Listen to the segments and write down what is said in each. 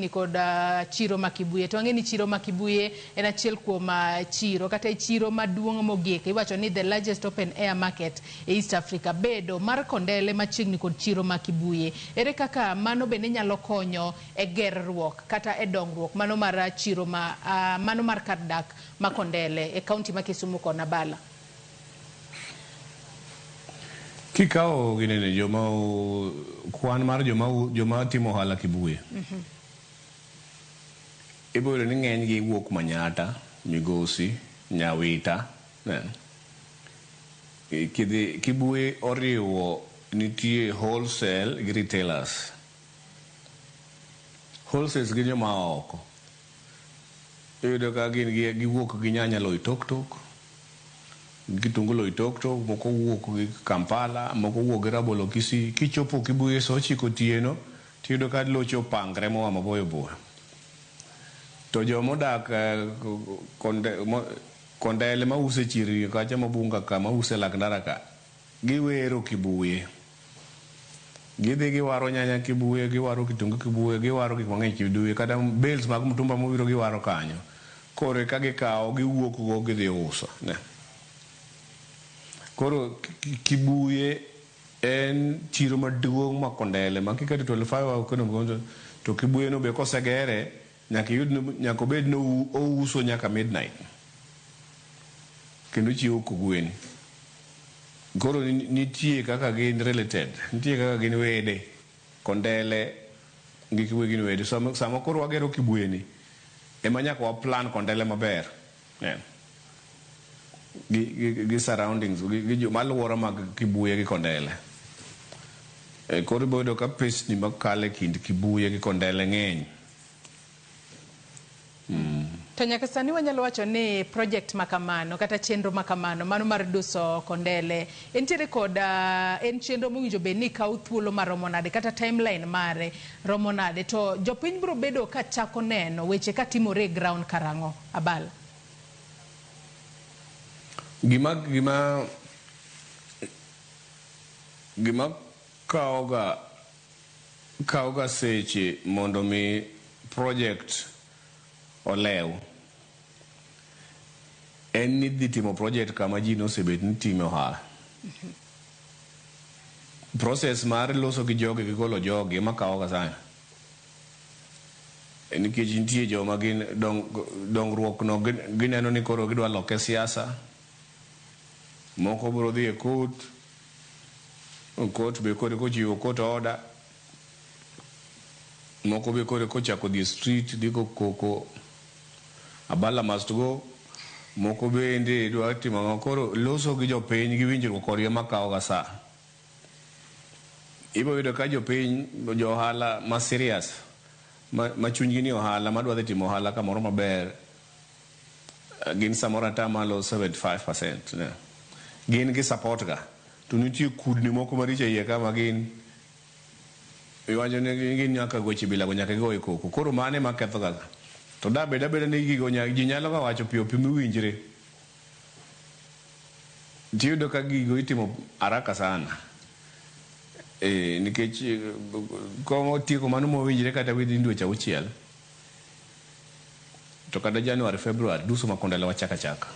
machiegni kod chiro ma Kibuye. To wang'e ni chiro ma Kibuye en achiel kuom chiro kata e chiro maduong' mogik. Iwacho ni the largest open air market e East Africa. Bedo mar Kondele machiegni kod chiro ma Kibuye. Ere kaka mano bende nyalo konyo e gerruok kata e dongruok mano mar chiro ma mano mar kar dak ma Kondele e kaunti ma Kisumu kod Abala? Kikawo ginene joma kwan mar joma timo ohala Kibuye. Ibiro yudo ni ng'eny gi wuok Manyatta, Migosi, Nyawita. Neno. Kidhi Kibuye oriwo nitie wholesale gi retailers. Wholesales gin joma a oko. Iyudo ka gin giwuok gi nyanya Loitoktok, gi kitungu Loitoktok, moko wuok gi Kampala, moko wuok gi rabolo Kisii. Kichopo Kibuye saa 9 otieno, tiyudo ka loche opangre moa maboyo boyo. To joma odak Kondele mauso e chirni kacha mabunga ka, mauso e lak ndara ka, giwero Kibuye. Gidhi giwaro nyanya Kibuye, giwaro kitungu Kibuye, giwaro gik mang'eny Kibuye, kata bales mag mtumba mobiro giwaro kanyo. Koro eka gikawo giwuok go gidhi uso. Ne. Koro Kibuye en chiro maduong' ma Kondele ma kiketo 25 hour economy to Kibuye no be kosegere nyaka iyud ni nyaka obed ni ouso nyaka midnight. Kendo ochiewo kogwen. Koro nitie kaka gin related, nitie kaka gin wede. Kondele gi Kibuye gin wede. Sama koro wagero Kibuye ni, ema nyaka wa plan Kondele maber. Yeah. Gi surroundings, gi alwora mag Kibuye gi Kondele. Koro ibiro yudo ka pesni makalo e kind Kibuye gi Kondele ng'eny. To nyaka sani wanyalo wacho ni project ma kamano kata chenro ma kamano mano mar duso Kondele entiere kod en chenro mowinjo bed ni kawo thuolo maromo nade kata timeline mare romo nade to jopiny biro bedo ka chako neno weche katimore e ground karang'o Abala? Gima kawoga seche mondo mi project olew en ni dhi timo project kama ji nosebet ni time ohala. Process mar loso gi jogi gi golo jogi ema kawoga sana. Nikech nitie joma gin dongruok no gineno ni koro gidwa loke siasa. Moko biro dhi e court. Court be koro kochiwo court order. Moko be koro kochako dhi e street dhi go koko Abala must go. Moko bende dwa timo ang'o. Koro loso gi jopiny gi winjruok kodgi ema kawoga saa. Ibiro yudo ka jopiny, jo ohala ma serious, ma chunygi ni ohala, madwa dhi timo ohala kamoro maber, gin samoro atamalo 75%. Ne. Gin gi support ga. To nitie kudni moko maricho e iye ka ma gin iwacho ni gin nyaka weche bilago nyaka gigo e koko. Koro mano ema ketho ga. To da bed abeda ni gigo ji nyalo ga wacho piyo piyo miwinjre. Tiyudo ka gigo itimo haraka sana. Nikech kotieko mano mowinjre kata within dweche 6. To kata January, February, duso ma Kondele wachaka chaka.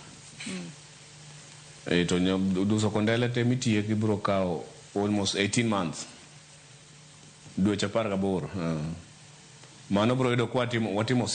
To duso Kondele te mitiek ibiro kawo almost 18 months. Dweche 18. Mano biro yudo ka watimo